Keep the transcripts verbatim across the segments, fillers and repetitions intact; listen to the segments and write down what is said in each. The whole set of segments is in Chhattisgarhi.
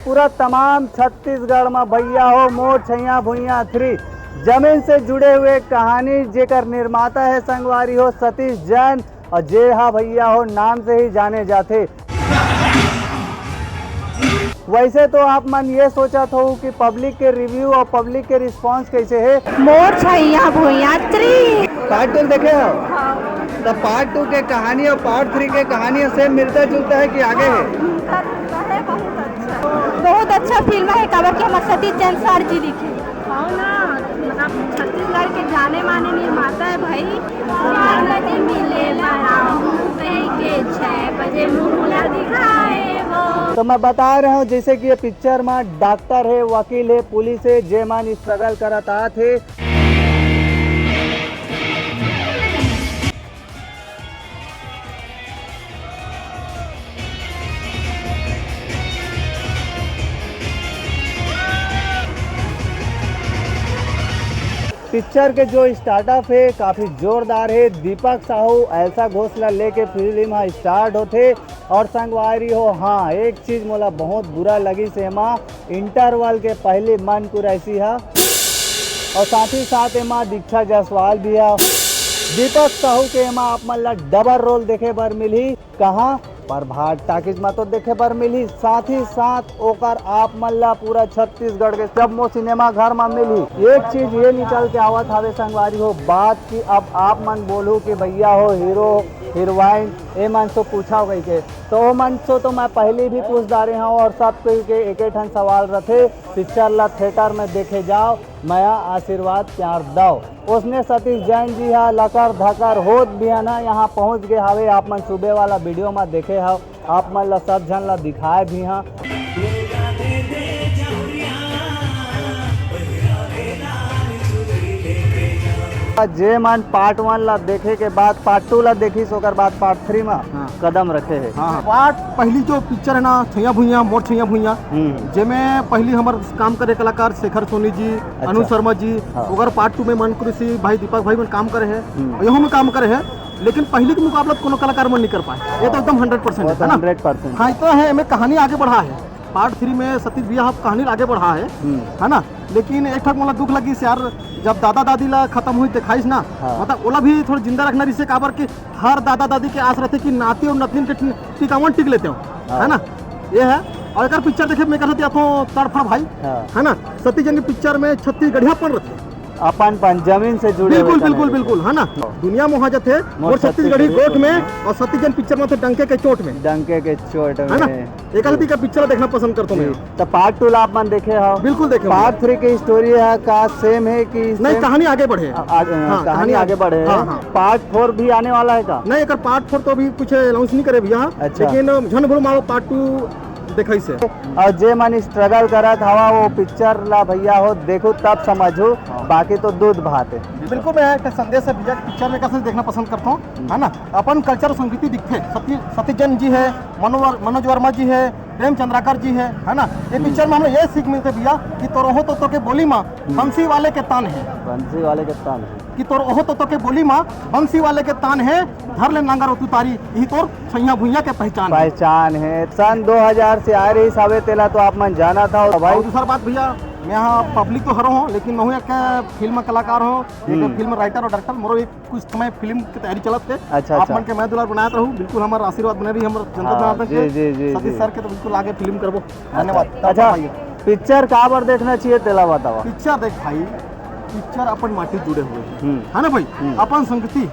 पूरा तमाम छत्तीसगढ़ में भैया हो मोर छैया भुइया थ्री, जमीन से जुड़े हुए कहानी, जेकर निर्माता है संगवारी हो सतीश जैन, और जे हा भैया हो नाम से ही जाने जाथे। वैसे तो आप मन ये सोचत हो कि पब्लिक के रिव्यू और पब्लिक के रिस्पांस कैसे है। मोर छैया भुइया थ्री। पार्ट टू देखे हो? तो पार्ट टू के कहानी और पार्ट थ्री के कहानी सेम मिलता जुलता है कि आगे है? मिलता जुलता है, बहुत अच्छा। बहुत अच्छा फिल्म है, काबर कि हमर सतीश जैन सर जी लिखे। हाँ ना, मतलब छत्तीसगढ़ के जाने माने निर्माता है भाई। मिले के छह बजे मुहला दिखाए वो। तो मैं बता रहा हूँ, जैसे कि ये पिक्चर में डॉक्टर है, वकील है, पुलिस है, जे मन स्ट्रगल करत आत है। पिक्चर के जो स्टार्टअप है काफी जोरदार है। दीपक साहू एल्सा घोष ला लेके फिल्म हा स्टार्ट होथे। और संगवारी हो, हाँ, एक चीज मोला बहुत बुरा लगी से एमा इंटरवल के पहली मन कुरैसी हा, और साथ ही साथ एमा दीक्षा जायसवाल भी हा। दीपक साहू के एमा आप मन ला डबल रोल देखे बर मिलही। कहाँ? प्रभात टॉकीज में तो देखे बर मिलही, साथ ही साथ ओकर आप मन ला पूरा छत्तीसगढ़ के सबो सिनेमा घर में मिलही। एक चीज ये निकल के आवत हवे संगवारी हो, बात कि अब आप मन बोलू कि भैया हो हीरो हीरोइन ए मन से पूछा कहिके, तो ओ मन से तो मैं पहले भी पूछ डारे हूँ और सब कोई के एक ठन सवाल रथे, पिक्चर ला थिएटर में देखे जाओ, मया आशीर्वाद प्यार दव। ओसने सतीश जैन जी हा लकर धकर होत बिहन हा यहाँ पहुँच गे हावे। आप मन सुबह वाला वीडियो में देखे हव, आप मन ला सब झन ला दिखाए भी हा। जे मन पार्ट वन ला देखे के बाद पार्ट टू ला देखिस, ओकर बाद पार्ट थ्री में हाँ। कदम रखे हे। हाँ, हाँ। पार्ट पहली जो पिक्चर है ना, छैया भुइया, मोर छैया भुइया, हम्म। जेमे पहली हमर काम करे कलाकार शेखर सोनी जी, अच्छा। अनु शर्मा जी, हाँ। ओकर पार्ट टू में मन कुरैसी भाई दीपक भाई मन काम करे हे, हम्म। और यहू में काम करे हे, लेकिन पहली के मुकाबला कोनो कलाकार मन नहीं कर पाए। ये तो एकदम हंड्रेड परसेंट वो है, तो है ना? Hundred percent. हाँ, इतना है, एमे कहानी आगे बढ़ा है। पार्ट थ्री में सतीश भैया आप कहानी आगे बढ़ा है, हम्म। है ना? लेकिन एक ठक मोला दुख लगिस यार, जब दादा दादी ला खत्म हुई दिखाइस ना, हाँ। मतलब ओला भी थोड़ा जिंदा रखना रहिसे, काबर कि हर दादा दादी के आस रहथे कि नाती और नतनिन के टिकावन टिक लेते हो, हाँ। है ना? ये है। और अगर पिक्चर देखे, मैं कहत हूँ तड़फड़ भाई, हाँ। है ना? सतीश जैन की पिक्चर में छत्तीसगढ़ियापन रहथे। अपनपन, जमीन से जुड़े बिल्कुल, हुए बिल्कुल, कनेक्शन। बिल्कुल, है ना? हाँ। दुनिया मोहा जथे मोर मोर छत्तीसगढ़ी छत्तीसगढ़ी गोठ में, गोठ में। और सतीश जैन पिक्चर में तो डंके के चोट में। डंके के चोट है ना? में। एक हल्दी का पिक्चर देखना पसंद करता हूँ जी। मैं। तो पार्ट टू ला आप मन देखे हो? बिल्कुल देखे हुए। पार्ट थ्री की स्टोरी है का सेम है कि नहीं, सेम? कहानी आगे बढ़े। आ-, आ-, हाँ, कहानी कहानी आगे आगे, बढ़े। हाँ, हाँ। पार्ट फोर भी आने वाला है का? नहीं, अगर पार्ट फोर तो अभी कुछ अनाउंस नहीं करे भैया, अच्छा। लेकिन झन भूल मावा पार्ट टू दिखाई से। और जे मन स्ट्रगल करत हवा, वो पिक्चर ला भैया हो देखो तब समझो, हाँ। बाकी तो दूध भात है। बिल्कुल, मैं एक संदेश है भैया, पिक्चर में कैसे देखना पसंद करता हूँ, हम्म। है ना? अपन कल्चर संस्कृति दिखथे। सती-, सतीश जैन जी है, मनोवर-, मनोज वर्मा जी है, प्रेम चंद्राकर जी है, है ना? ये हम्म। पिक्चर में हमें ये सीख मिलथे भैया कि तोर ओहो तो तोके बोली माँ हम्म। बंसी वाले के तान है। बंसी वाले के तान है। कि तोर ओहो तो तोके बोली माँ बंसी वाले के तान है, धर ले नांगर ओ तुतारी, यही तोर छैया भुइया के पहचान है। पहचान है। सन दो हज़ार से आ रही सावे तेला तो आप मन जाना था भाई। और दूसरा बात भैया, मैं यहाँ पब्लिक तो हरो हूँ, लेकिन मैं हूँ एक फिल्म कलाकार हूँ, एक हम्म। फिल्म राइटर और डायरेक्टर। मोरो एक कुछ समय फिल्म की तैयारी चलत थे। अच्छा, आप अच्छा। मन के मैं दुलार बनात रहूं, बिल्कुल हमारा आशीर्वाद बने रही, हमर जनता हाँ, जनार्दन जी, के। जी, जी, सतीश जी। सर के तो बिल्कुल आगे फिल्म करबो। अच्छा, धन्यवाद। तब अच्छा, बताइए। पिक्चर काबर देखना चाहिए, तेला बतावा। पिक्चर देख भाई, पिक्चर अपन माटी जुड़े हुए हैं, हम्म। है ना भाई? हम्म। अपन संगति।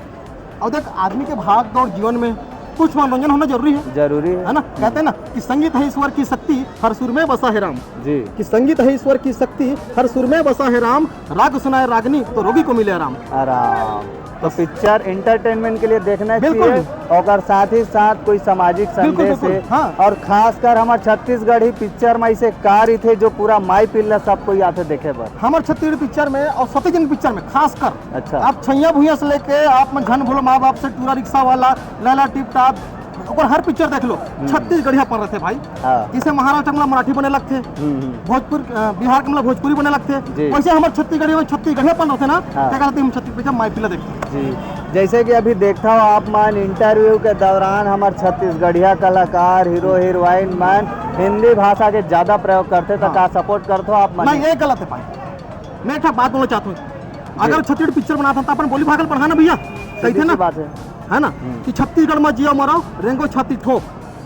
और देख, आदमी के भाग दौड़ जीवन में कुछ मनोरंजन होना जरूरी है। जरूरी है। है ना? हम्म। कहते हैं ना कि संगीत है ईश्वर की शक्ति, हर सुर में बसा है राम। जी। कि संगीत है ईश्वर की शक्ति, हर सुर में बसा है राम, राग सुनाए रागनी तो रोगी को मिले आराम। आराम। तो पिक्चर एंटरटेनमेंट के लिए देखना बिल्कुल। चाहिए, और साथ ही साथ कोई सामाजिक बिल्कुल, संदेश बिल्कुल, है। हाँ। और खासकर हमारे छत्तीसगढ़ी पिक्चर में ऐसे कार्य थे जो पूरा माई पिल्ला सब कोई आते देखे बर। हमारे छत्तीसगढ़ी पिक्चर में और सतीजन पिक्चर में खासकर अच्छा। आप छैया भुइया से लेके आप मन झन भूलो माँ बाप से टूरा रिक्शा वाला, लैला टिप टाप, ओकर हर पिक्चर देख लो, हम्म। छत्तीसगढ़ियापन रहथे भाई। हाँ। जैसे महाराष्ट्र में मराठी बने लगथे, हम्म, हम्म। भोजपुर, अ, बिहार के मतलब भोजपुरी बने लगथे, जी। वैसे हमर छत्तीसगढ़ी में छत्तीसगढ़ियापन रहथे ना, हाँ। तेकर सेती हम छत्तीस पिक्चर माई पिल्ला देखथे। जी, जैसे कि अभी देखता हो आप मन इंटरव्यू के दौरान हमर छत्तीसगढ़िया कलाकार, हीरो हीरोइन मन हिंदी भाषा के ज्यादा प्रयोग करथे, त हाँ। का सपोर्ट करथो आप मन? नहीं, ये गलत है भाई। मैं एक ठा बात बोलना चाहता हूँ, अगर छत्तीसीगढ़ पिक्चर बनात हन त अपन बोली भाषा ल बढ़ाना भैया, सही सीधी थे सी ना? बात है। है ना? हम्म। कि छत्तीसगढ़ में जियो मरो, रेंगो छाती ठोक।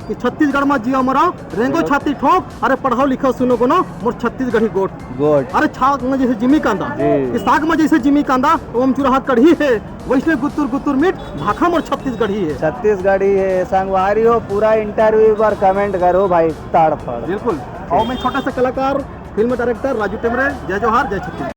कि छत्तीसगढ़ में जियो मरो, रेंगो रेंगो- छाती ठोक। अरे पढ़ो लिखो सुनो गुनो, मोर छत्तीसगढ़ी गोठ। गोठ। अरे छाग में जैसे जिमी कांदा, जी। कि साग में जैसे जिमी कांदा, ओम चुराहा कढ़ी है, वैसने गुत्तुर गुत्तुर मीठ, भाखा मोर छत्तीसगढ़ी है। छत्तीसगढ़ी है, संगवारी हो, पूरा इंटरव्यू पर कमेंट करो भाई, तड़फड़। बिल्कुल। और मैं छोटा सा कलाकार, फिल्म डायरेक्टर राजू टेमरे। जय जोहार, जय छत्तीसगढ़।